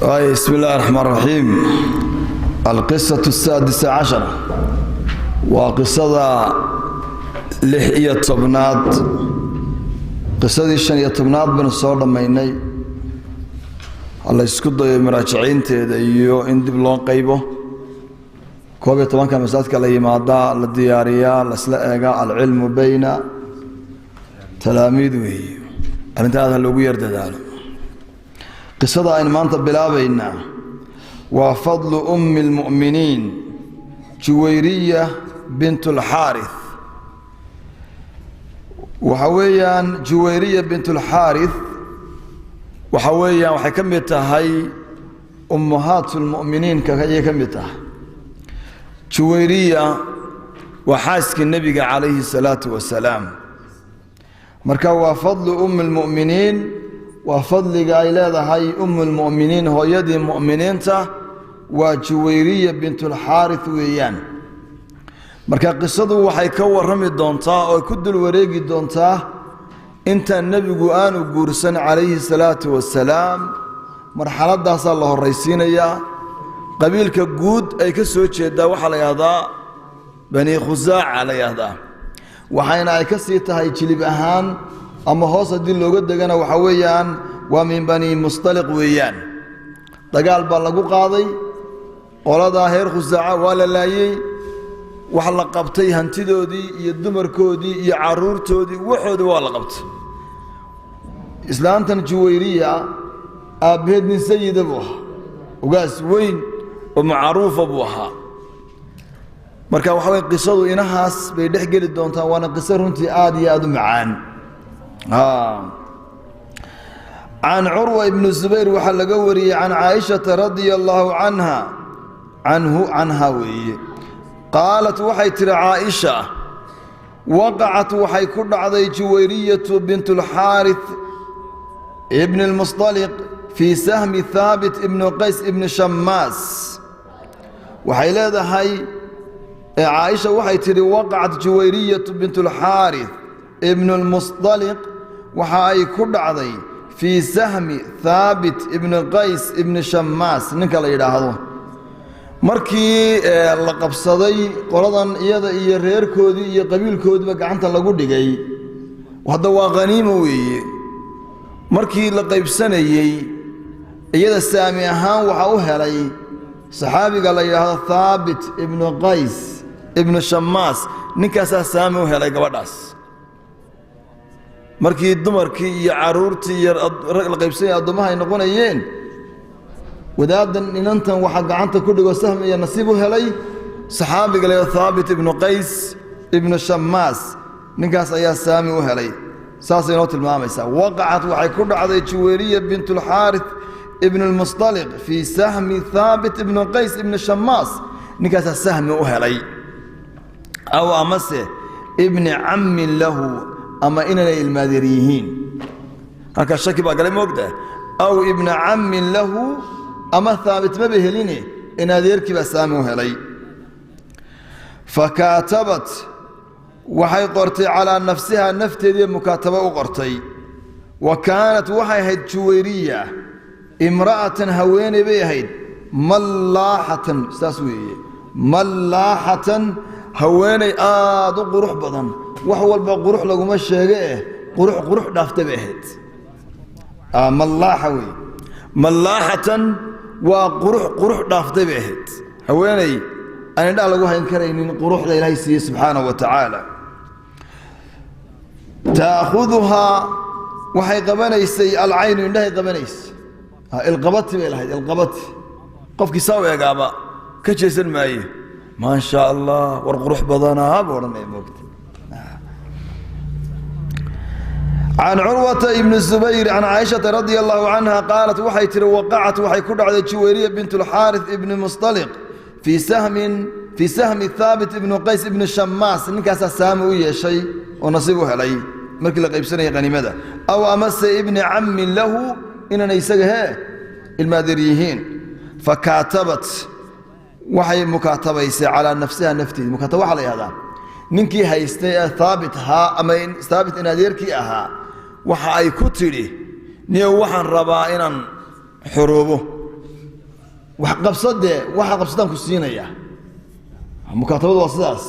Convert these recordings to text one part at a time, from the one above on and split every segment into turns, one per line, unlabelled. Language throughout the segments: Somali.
بسم الله الرحمن الرحيم. القصة السادسة عشرة وقصة 16aad. Qisadii 15aad baynu soo dhammaynay. La isku dayo muraajiciinteeda iyo in dib loo qaybo. 11-ka masaajidka la yimaadaa, la diyaariyaa, laisla eegaa. العلم بين تلاميذ weeye. Arrinta aad ha loogu yar dadaalo. Qisada aynu maanta bilaabaynaa waa فضل أم المؤمنين Juwayriya bint اlxaarith. Waxa weeyaan Juwayriya bint اlxaarith waxa weeyaan waxay ka mid tahay أمهات المؤمنين ka ayay ka mid tahay. Juwayriya waa xaaskii nebiga calayhi الsalaatu wasalaam. Marka waa فضل أم المؤمنين, waa fadliga ay leedahay أم المؤمنين, hooyadii mu'miniinta, waa Juwayriya bint اlxaarith weeyaan. Marka qisadu waxay ka warrami doontaa oo ku dul wareegi doontaa intaan nebigu aanu guursan calayhi salaatu wasalaam. Marxaladaasaa la horraysiinayaa. Qabiilka guud ay ka soo jeedaa waxaa la yidhahdaa Bani Khusaaca la yidhahdaa, waxayna ay ka sii tahay jilib ahaan ama hoos haddii looga degana waxa weeyaan waa min Bani Mustaliq weeyaan. Dagaal baa lagu qaaday qoladaa reer Khusaaca, waa la laayey, wax la qabtay hantidoodii iyo dumarkoodii iyo caruurtoodii, waxoodii waa la qabtay. Islaantan Juwayriya aabbaheed nin sayida buu ahaa, ugaas weyn oo macruufa buu ahaa. Marka waxa wey qisadu inahaas bay dhex geli doontaa, waana qiso runtii aad iyo aad u macaan. Can Curwa ibni Zubayr waxaa laga wariyey, can Caaishata radia allaahu canha, canhu, canha weeye, qaalat, waxay tihi Caaisha: وقعت waxay ku dhacday Juwayriyatu bint اlxaarith ibn اlmusطaliq في سهم Haabit ibni Qays ibni Shamaas. Waxay leedahay Caaisha, waxay tidhi: وقعت Juwayriyatu bint اlxaarith ibn اlmusطaliq waxa ay ku dhacday في سهم Haabit ibni Qays ibni Shamaas, ninka la yidhaahdo. Markii la qabsaday qoladan, iyada iyo reerkoodii iyo qabiilkoodiiba gacanta lagu dhigay, hadda waa khaniimo weeye. Markii la qaybsanayey, iyada saami ahaan waxaa u helay saxaabiga la yidhaahdo Haabit ibnu Qays ibnu Shamaas. Ninkaasaa saami u helay gabadhaas. Markii dumarkii iyo caruurtii iyo la qaybsanaya addoommaha ay noqonayeen, wadaadan inantan waxaa gacanta ku dhigo sahmi iyo nasiib u helay saxaabiga la yidhahdo Haabit ibnu Qays ibnu Shamaas. Ninkaas ayaa saami u helay, saasay inoo tilmaamaysaa. وقعت waxay ku dhacday Juwayriya bint اlxaarith ibn اlmusطaliq في سهم Haabit ibnu Qays ibni Shamaas. Ninkaasaa sahmi u helay, أو amase ابن عم له, ama inanay ilmaadeer yihiin. Halkaas shaki baa galay, moogta. أو ابن عم له, ama Haabit maba heline, in adeerkii baa saami u helay. فكاتبت waxay qortay calىa نفسها, nafteedii mukaatabo u qortay. وكانت waxay ahayd Juwayriya امرأة, haweeney bay ahayd, ملاحة, saas weeye, ملاحة, haweeney aad u qurux badan. Wax walba qurux laguma sheege eh, qurux qurux dhaaftay bay ahayd. ملاحة wey, ملاحة waa qurux qurux dhaaftay bay ahayd, haweeney aan indhaha lagu hayn karaynin quruxda Ilaahay siiyey subxaanahu wa tacaala. تأخذها waxay qabanaysay العين, indhahay qabanaysay. Ilqabati bay lahayd, ilqabati. Qofkii saa u eegaaba ka jeesan maaye. Maa shaa Allah, war qurux badanaa buu odhanaya, moogta. Can Curwata ibni Zubayr, can Caaishata radia allahu canha, qaalat, waxay tihi: وقعت waxay ku dhacday Juwayriya bint اlxaarith ibni Musطaliq fii sahmin, في سهم Haabit ibnu Qays ibni Shamaas. Ninkaasaa saami u yeeshay oo nasiib u helay markii la qaybsanayay qaniimada. أو amase ابن عم له, inana isaga hee ilmaadeer yihiin. فكاتبت waxay mukaatabaysay calىa نفسها, nafteedi. Mukaataba waxaa la yihahdaa ninkii haystay ee Haabit ahaa ama Haabit in adeerkii ahaa, waxa ay ku tidhi: "Niyow, waxaan rabaa inaan xuruubo." Wax qabsadee, waxaad qabsadaan ku siinayaa. Mukaatabadu waa sidaas: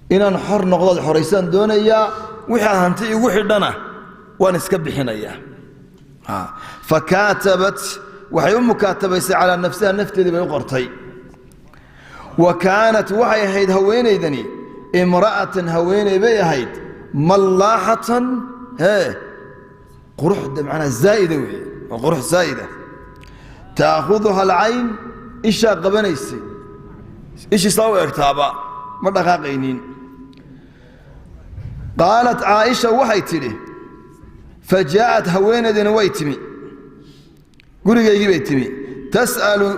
inaan xor noqdood xoraysaan doonayaa, wixii aad hanti igu xidhana waan iska bixinayaa. Fakaatabat, waxay u mukaatabaysay, calaa nafsiha, nafteedii bay u qortay. Wa kaanat, waxay ahayd haweenaydani, imra'atan, haweeney bay ahayd, mallaaxatan, hee, quruxda macnaa zaa'ida weeye, waa qurux zaa'ida. Taakhuduha alcayn, ishaa qabanaysay, ishii saa u egtaaba ma dhaqaaqaynin. Qaalat Caaisha, waxay tidhi, fa jaa'at, haweenaydina way timi, gurigaygii bay timi, tas'alu,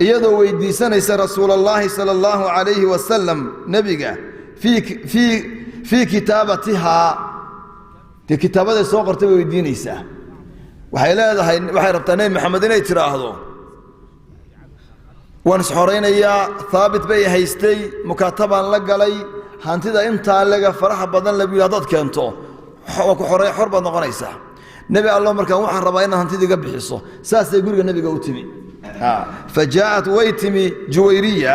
iyadoo weydiisanaysa, rasuula allaahi sala allahu calayhi wasalam, nebiga, fii kitaabatihaa, dee kitaabaday soo qortay bay weydiinaysaa. Waxay leedahay, waxay rabtaa Nebi Maxamed inay tidhaahdo: waan isxoraynayaa, Haabit bay haystay, mukaatabaan la galay, hantida intaa lega faraha badan la buu haddaad keento waa ku xorey, xor baad noqonaysaa. Nebi Allo, markaan waxaan rabaa inaad hantida iga bixiso. Saasay guriga nebiga u timi. Fa jaa'at, way timi Juwayriya,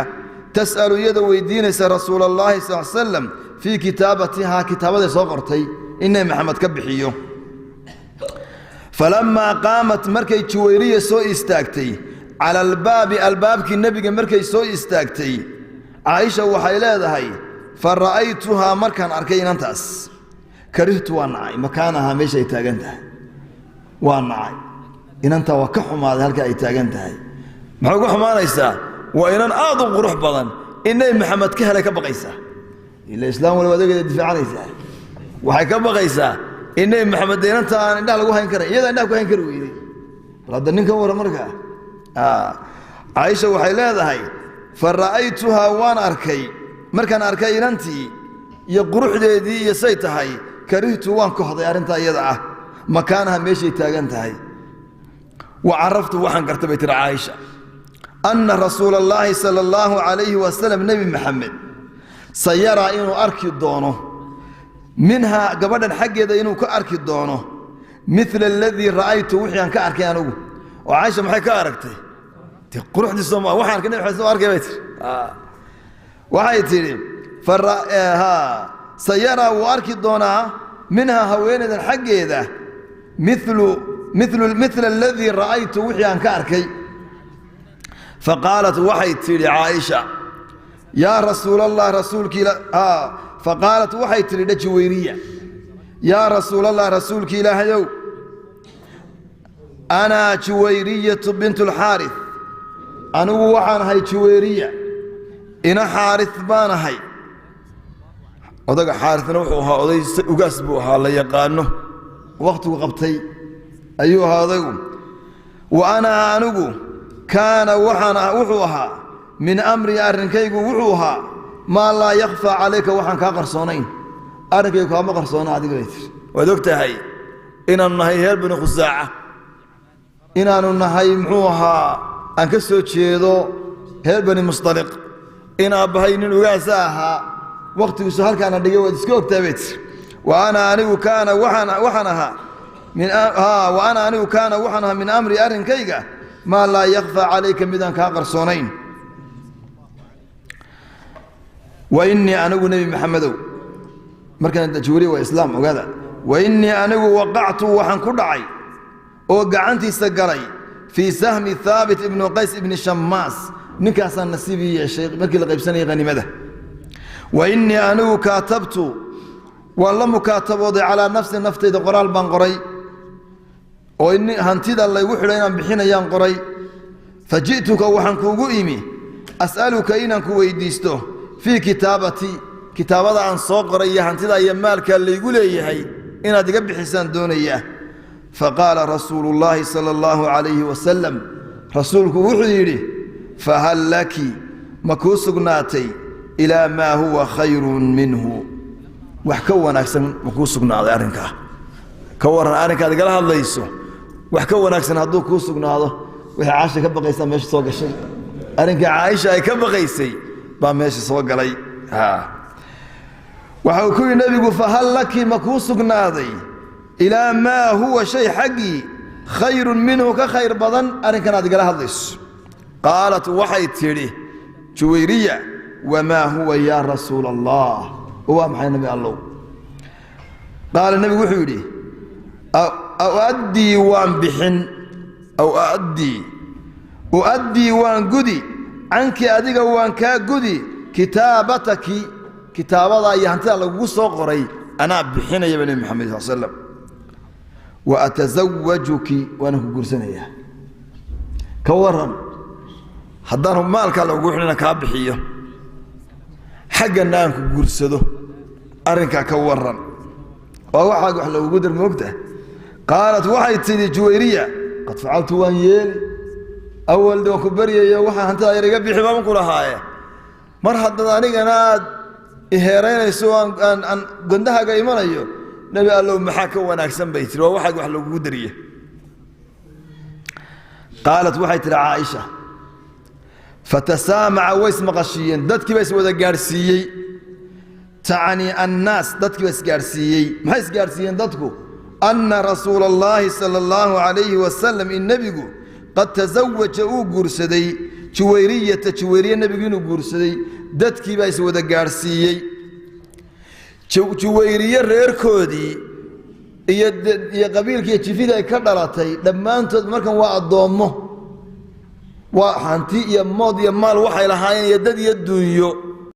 tas'alu, iyadoo weydiinaysa, rasuula allaahi sal slam fii kitaabatihaa, kitaabaday soo qortay in Nebi Maxamed ka bixiyo. Falamaa qaamat, markay Juwayriya soo istaagtay, cala albaabi, albaabkii nebiga markay soo istaagtay, Caaisha waxay leedahay, fa ra'aytuhaa, markaan arkay inantaas, karihtu, waa nacay, makaanahaa, meesha ay taagan tahay waa nacay. Inantaa waa ka xumaaday halka ay taagan tahay. Maxay uga xumaanaysaa? Waa inan aad u qurux badan, in Nebi Maxamed ka helay ka baqaysaa. Ila islaam waliba adegeeda difaacanaysaa. Waxay ka baqaysaa in Nebi Maxamed inanta aan indhaha lagu hayn karan, iyadaa indhaha ku hayn kari weyday. Bal hadda ninkan wara. Markaa Caaisha waxay leedahay, fa ra'aytuhaa, waan arkay, markaan arkay inantii iyo quruxdeedii iyo say tahay, karihtu, waan kohday arrintaa iyada ah, makaanaha, meeshay taagan tahay. Wa caraftu, waxaan gartay, bay tiri Caaisha, anna rasuula allaahi sala allahu calayhi wasalam, Nebi Maxamed, sayaraa, inuu arki doono, minhaa, gabadhan xaggeeda inuu ka arki doono, mila aladii ra'aytu, wixii aan ka arkay anigu. Oo Caaisha maxay ka aragtay? De quruxdii sooma waxaan arkay Nebi Maxamed soo arkay, bay tiri. Waxay tidhi, sayaraa, wuu arki doonaa, minhaa, haweenaydan xaggeeda, milu milu mila aladii ra'aytu, wixii aan ka arkay. Faqaalat, waxay tidhi Caaisha, yaa rasuul allah, rasuulkii, faqaalat, waxay tidhi Dhajiweyriya, yaa rasuulallah, rasuulki Ilaahayow, anaa Juwayriyatu bintu alxaarith, anigu waxaan ahay Juwayriya ina Xaarith baan ahay. Odaga Xaarithna wuxuu ahaa oday ugaas buu ahaa la yaqaano, wakhtigu qabtay ayuu ahaa odaygu. Wa anaa, anigu, kaana, waxaan wuxuu ahaa, min amrii, arrinkaygu wuxuu ahaa, maa laa yakhfaa calayka, waxaan kaa qarsoonayn. Arrinkaygu kaama qarsoona adiga, bay tiri. Waad og tahay inaannu nahay reer Bani Khusaaca, inaannu nahay, muxuu ahaa, aan ka soo jeedo reer Bani Musطaliq, in aabbahay nin ugaasa ahaa, wakhtigiisu halkaana dhigay waad iska ogtahay, bay tiri. Wa ana, anigu, kaana, waxaan ahaa, wa ana, anigu, kaana, waxaan ahaa, min amri, arrinkayga, maa laa yakhfaa calayka, midaan kaa qarsoonayn. Wa innii, anigu, Nebi Maxamedow, markaan tajwiriya waa islaam ogaada. Wa innii, anigu, waqactu, waxaan ku dhacay oo gacantiisa galay, fii sahmi Haabit ibnu Qays ibni Shammaas, ninkaasaan nasiib ii yeeshay markii la qaybsanayay haniimada. Wa innii, anigu, kaatabtu, waan la mukaatabooday, calaa nafsi, naftayda, qoraal baan qoray oo hantida laygu xidho inaan bixinayaan qoray. Fa ji'tuka, waxaan kuugu imi, as'aluka, inaan ku weydiisto, fii kitaabati, kitaabada aan soo qoray iyo hantida iyo maalka laygu leeyahay inaad iga bixisaan doonayaa. Faqaala rasuulu llaahi sala allahu calayhi wasalam, rasuulku wuxuu yidhi, fahal laki, ma kuu sugnaatay, ilaa maa huwa khayrun minhu, wax ka wanaagsan ma kuu sugnaaday? Arrinkaa ka warran, arrinkaad igala hadlayso wax ka wanaagsan hadduu kuu sugnaado. Waxay Caaisha ka baqaysaa meesha soo gashay, arrinkii Caaisha ay ka baqaysay baa meesha soo galay. Waxa uu ku yidhi nebigu, fahal laki, ma kuu sugnaaday, ilaa maa huwa, shay xaggii, khayrun minhu, ka khayr badan arrinkan aad igala hadlayso? Qaalat, waxay tidhi Juwayriya: "Wamaa huwa, yaa Rasuula Allah?" Waa maxay, Nabi Allow? Qaala, nebigu wuxuu yidhi: "Uaddii, waan bixin, aw addii, uaddii, waan gudi, canki, adiga waan kaa gudi, kitaabataki, kitaabadaa iyo hantida lagugu soo qoray anaa bixinaya," ba Nebi Maxamed sal slam, "wa atazawajuki, waana ku guursanayaa." Ka waran haddaan maalkaa lagugu xidhina kaa bixiyo, xaggana aan ku guursado? Arrinkaa ka waran? Waa waxaaga wax lagugu dar, moogta. Qaalat, waxay tidhi Juwayriya: "Qad facaltu, waan yeeli. Awal waan ku baryayo, waxaa hantida yar iga bixi baan ku lahaaye. Mar haddaad anigana aad iheeraynayso, aan gondahaaga imanayo, Nebi Allow, maxaa ka wanaagsan?" bay tiri. Waa waxaaga wax lagugu dariye. Qaalat, waxay tihi Caaisha: fatasaamaca, way ismaqashiiyeen dadkii baa iswada gaadhsiiyey. Tacni annaas, dadkii baa isgaadhsiiyey. Maxay isgaadhsiiyeen dadku? Anna Rasuula Allaahi sala allahu calayhi wasalam, in nebigu qad tasawaja, uu guursaday, Juwayriyata, Juwayriye nebigu inuu guursaday dadkii baa iswada gaadhsiiyey. Juwayriye reerkoodii iyo qabiilkiiyo jifidii ay ka dhalatay dhammaantood markan waa addoommo, waa hanti iyo mood iyo maal waxay lahaayeen iyo dad iyo duunyo.